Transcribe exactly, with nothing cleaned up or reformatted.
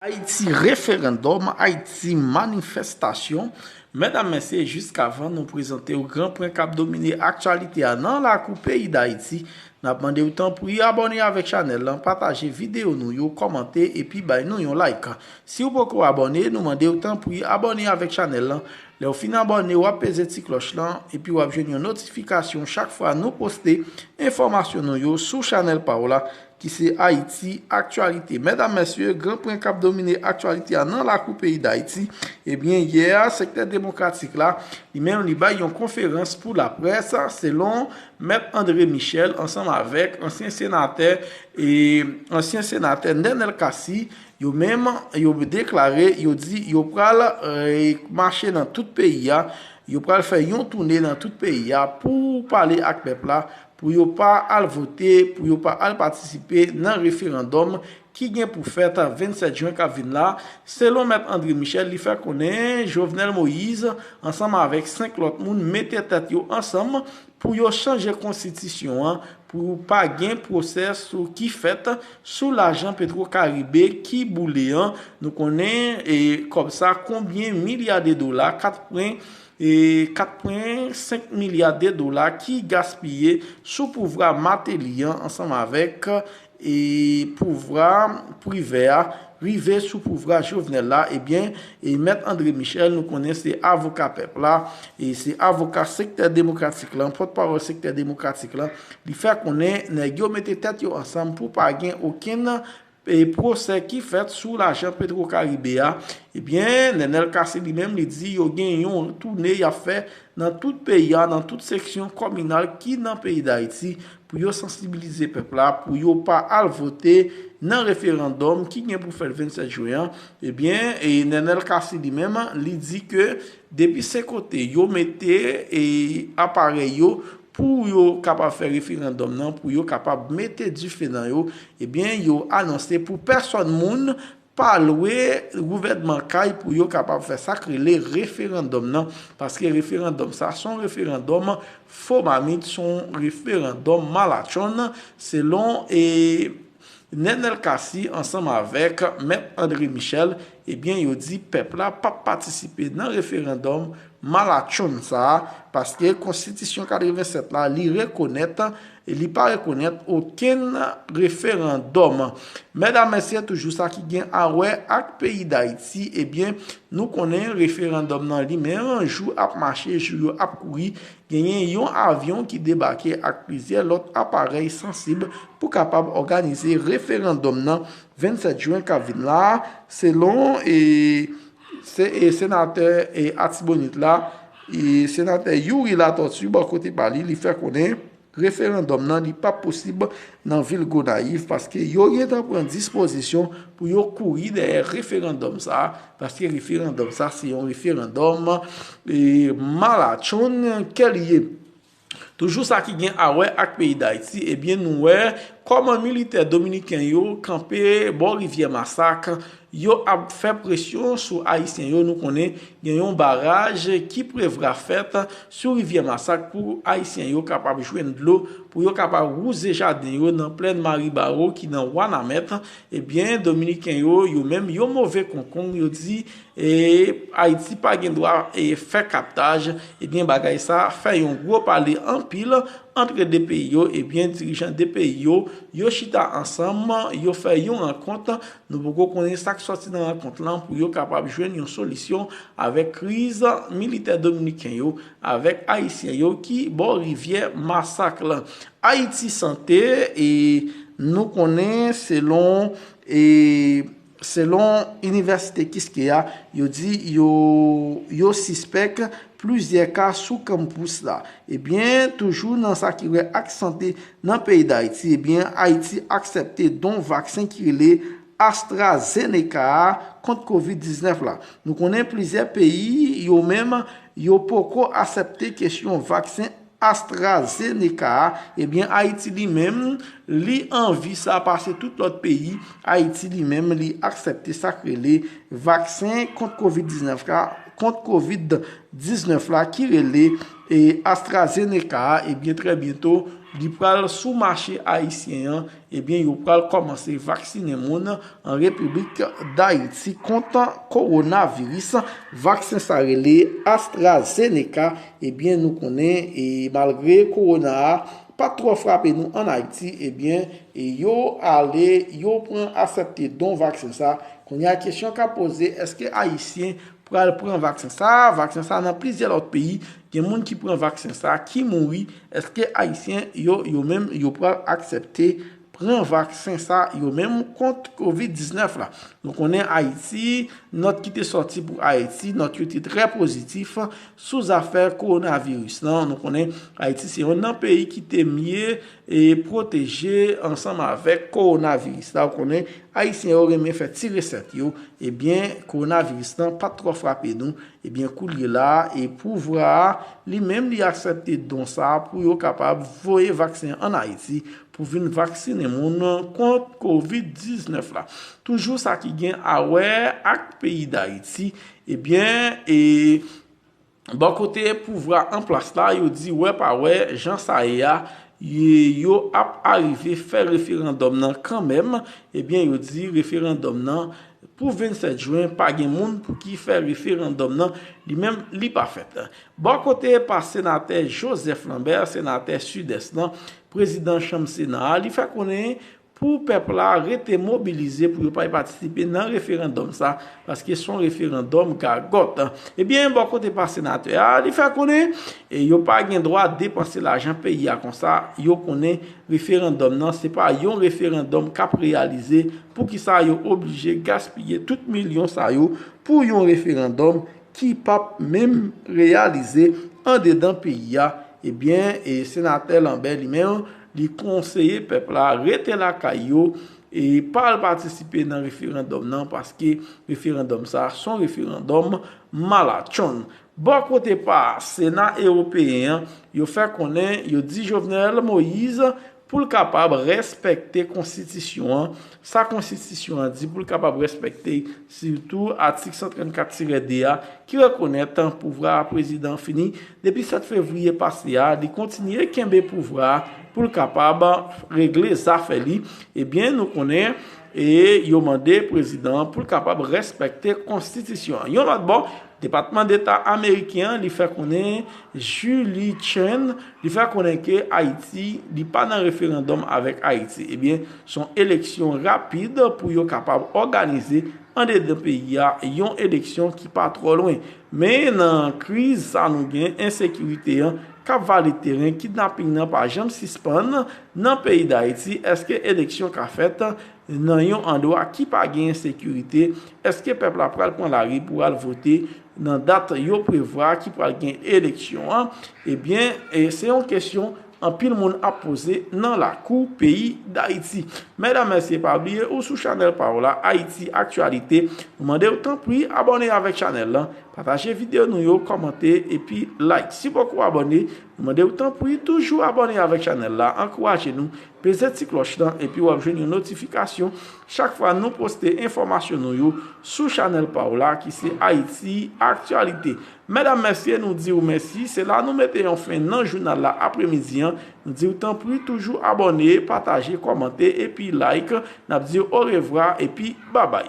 Ayiti referandòm, Ayiti manifestasyon. Medam, mesye, jiskavan nou prezante w gran pwen k ap domine aktyalite a nan lakou peyi Dayiti, n ap mande w tanpri abòne avèk chanèl lan, pataje videyo nou yo, kòmante epi bay nou yon like. Si w poko abòne, nou mande w tanpri abòne avèk chanèl lan. Lè w fin abòne, w ap peze ti klòch lan epi w ap jwenn yon notifikasyon chak fwa nou poste enfòmasyon nou yo sou chanèl pa w la, ki se Ayiti Aktyalite. Medam, mesye, gran pwen k ap domine aktyalite a nan lakou peyi Dayiti. Ebyen, yè a, sektè demokratik la, li menm, li bay yon konferans pou laprès, selon Mèt André Michel, ansanm avèk ansyen senatè, e, ansyen senatè Nenel Cassy, yo menm, yo deklare, yo di, yo pral, e, mache nan tout peyi a, yo pral fè yon toune nan tout peyi a pou pale ak pèp la, pou yo pa al vote, pou yo pa al patisipe nan referandòm ki gen pou fèt vennsèt jen k ap vin la. Selon Mèt André Michel, li fè konnen Jovenel Moïse, ansanm avèk senk lòt moun, mete tèt yo ansanm pou yo chanje konstitisyon an, pou pa gen pwosè sou ki fèt sou lajan Petro Caribe ki boule an. Nou konnen, e, kòb sa, konbyen milya de dola, kat pwen, e, kat pwen senk milya de dola ki gaspiye sou pouvwa Martelly an ansanm avèk, e, pouvwa Privert a, rive sou pouvwa Jovenel la. Ebyen, e, Mèt André Michel, nou konnen se avoka pèp la, e se avoka sektè demokratik lan, pòtpawòl sektè demokratik lan, li fè konnen nèg yo mete tèt yo ansanm pou pa gen okenn, e, pwosè ki fèt sou lajan Petro Caribe a. Ebyen, Nenel Cassy li menm, li di yo gen yon toune y ap fè nan tout peyi a, nan tout seksyon kòminal ki nan peyi Dayiti, pou yo sansibilize pèp la, pou yo pa al vote nan referandòm ki gen pou fèt vennsèt jen an. Ebyen, e Nenel Cassy li menm, li di ke depi se kote yo mete, e, aparèy yo pou yo kapab fè referandòm nan, pou yo kapab mete dife nan yo, ebyen, yo anonse pou pèsòn moun pa lwe gouvènman kay pou yo kapab fè sa k rele referandòm nan, paske referandòm sa se yon referandòm fo mamit, se yon referandòm malatchonn, selon, e, Nenel Cassy ansanm avèk Mèt André Michel, ebyen, yo di pèp la p ap patisipe nan referandòm malatchonn sa a, paske konstitisyon katrevennsèt la, li rekonèt, e li pa rekonèt okenn referandòm. Medam, mesye, toujou sa ki gen a wè ak peyi Dayiti, ebyen, nou konnen referandòm nan li menm, jou ap mache, jou yo ap kouri, genyen yon avyon ki debake ak plizyè lòt aparèy sansib pou kapab òganize referandòm nan vennsèt jen k ap vin la a, selon, e, se, e, senatè, e, Atibonit la, e, senatè Youri Latortue, bò kote pa li, li fè konnen referandòm nan, li p ap posib nan vil Gonayiv, paske yo gentan pran dispozisyon pou yo kouri dèyè referandòm sa a, paske referandòm sa, se yon referandòm, e, malatchonn ke l ye. Toujou sa ki gen a wè ak peyi Dayiti, ebyen, nou wè kòman militè dominiken yo kanpe bò rivyè Masak, yo ap fè presyon sou Ayisyen yo. Nou konnen gen yon baraj ki prevwa fèt sou rivyè Masak pou Ayisyen yo kapab jwenn dlo, pou yo kapab wouze jaden yo nan plèn Maribaro ki nan Wanament. Ebyen, dominiken yo, yo menm, yo move konkong, yo di, e, Ayiti pa gen dwa, e, fè kaptaj. Ebyen, bagay sa fè yon gwo pale anpil ant de peyi yo. Ebyen, dirijan de peyi yo, yo chita ansanm, yo fè yon rankont. Nou poko konnen sa k sòti nan rankont lan pou yo kapab jwenn yon solisyon avèk kriz militè dominiken yo, avèk Ayisyen yo ki bò rivyè Masak lan. Ayiti Sante, e nou konnen selon, e selon Inivèsite Kiskeya, yo di yo, yo sispèk plizyè ka sou kanpous la. Ebyen, toujou nan sa ki wè ak sante nan peyi Dayiti, ebyen, Ayiti aksepte don vaksen ki rele AstraZeneca a kont kovid diznèf la. Nou konnen plizyè peyi, yo menm, yo poko aksepte kesyon vaksen AstraZeneca a. Ebyen, Ayiti li menm, li anvi sa pase tout lòt peyi. Ayiti li menm, li aksepte sa k rele vaksen kont kovid diznèf la, kont kovid diznèf la ki rele, e, AstraZeneca a. Ebyen, trè byento, li pral sou mache ayisyen an, ebyen, yo pral kòmanse vaksinen moun an Repiblik Dayiti kont kowonaviris. Vaksen sa rele AstraZeneca. Ebyen, nou konnen, e malgre kowona a pa twò frape nou ann Ayiti, ebyen, e yo ale, yo pran aksepte don vaksen sa. Kounye a, kesyon k ap poze, èske Ayisyen pral pran vaksen sa? Vaksen sa nan plizyè lòt peyi, gen moun ki pran vaksen sa, ki mouri. Èske Ayisyen yo, yo menm, yo pral aksepte pran vaksen sa yo menm kont kovid diznèf la? Nou konnen Ayiti, nòt ki te sòti pou Ayiti, nòt yo te trè pozitif sou zafè kowonaviris lan. Nou konnen Ayiti se youn nan peyi ki te mye e pwoteje ansanm avèk kowonaviris la. Ou konnen Ayisyen yo renmen fè ti resèt yo. Ebyen, kowonaviris lan pa t twò frape nou. Ebyen, koulye la, e pouvwa a, li menm, li aksepte don sa a pou yo kapab voye vaksen ann Ayiti pou vin vaksinen moun kont kovid diznèf la. Toujou sa ki gen a wè ak peyi Dayiti, ebyen, e bò kote pouvwa an plas la, yo di wè pa wè, jan sa ye a, yo ap arive fè referandòm nan kanmenm. Ebyen, yo di referandòm nan pou vennsèt jen, pa gen moun pou ki fè referandòm nan, li menm, li pa fèt. Bò kote pa senatè Joseph Lambert, senatè Sidès lan, prezidan chanm Sena a, li fè konnen pou pèp la rete mobilize pou yo pa patisipe nan referandòm sa, paske se yon referandòm gagòt. Ebyen, bò kote pa senatè a, li fè konnen, e yo pa gen dwa depanse lajan peyi a konsa, yo konnen referandòm nan, se pa yon referandòm k ap reyalize. Poukisa yo oblije gaspiye tout milyon sa yo pou yon referandòm ki p ap menm reyalize andedan peyi a? Ebyen, e senatè Lambert li menm, li konseye pèp la rete lakay yo e pa al patisipe nan referandòm nan, paske referandòm sa se yon referandòm malatchonn. Bò kote pa Sena Ewopeyen an, yo fè konnen yo di Jovenel Moïse pou l kapab respekte konstitisyon an. Sa konstitisyon an di pou l kapab respekte, sitou atik san trannkat tirè de a, ki rekonèt pouvwa a prezidan fini depi sèt fevriye pase a, li kontinye kenbe pouvwa a pou l kapab regle zafè li. Ebyen, nou konnen, e yo mande prezidan an pou l kapab respekte konstitisyon an. Yon lòt bò, Depatman Deta ameriken an, li fè konnen Julie Chen, li fè konnen ke Ayiti, li pa nan referandòm avèk Ayiti. Ebyen, se yon eleksyon rapid pou yo kapab òganize andedan peyi a yon eleksyon ki pa twò lwen. Men nan kriz sa nou gen, ensekirite an k ap vale teren, kidnaping nan pa janm sispann nan peyi Dayiti, èske eleksyon ka fèt nan yon andwa ki pa gen ensekirite? Èske pèp la pral pran lari pou al vote nan dat yo prevwa ki pral gen eleksyon an? Ebyen, e se yon kesyon anpil moun ap poze nan lakou peyi Dayiti. Medam, mesye, pa bliye ou sou chanèl pa w la, Ayiti Aktyalite. Nou mande w tanpri abòne avèk chanèl lan, pataje videyo nou yo, kòmante epi like. Si w poko abòne, nou mande w tanpri toujou abòne avèk chanèl la, ankouraje nou, peze ti klòch lan epi w ap jwenn yon notifikasyon chak fwa nou poste enfòmasyon nou yo sou chanèl pa w la ki se Ayiti Aktyalite. Medam, mesye, nou di w mèsi. Se la nou mete yon fen nan jounal la apremidi an. Nou di w tanpri toujou abòne, pataje, kòmante epi like. N ap di w orevwa epi babay.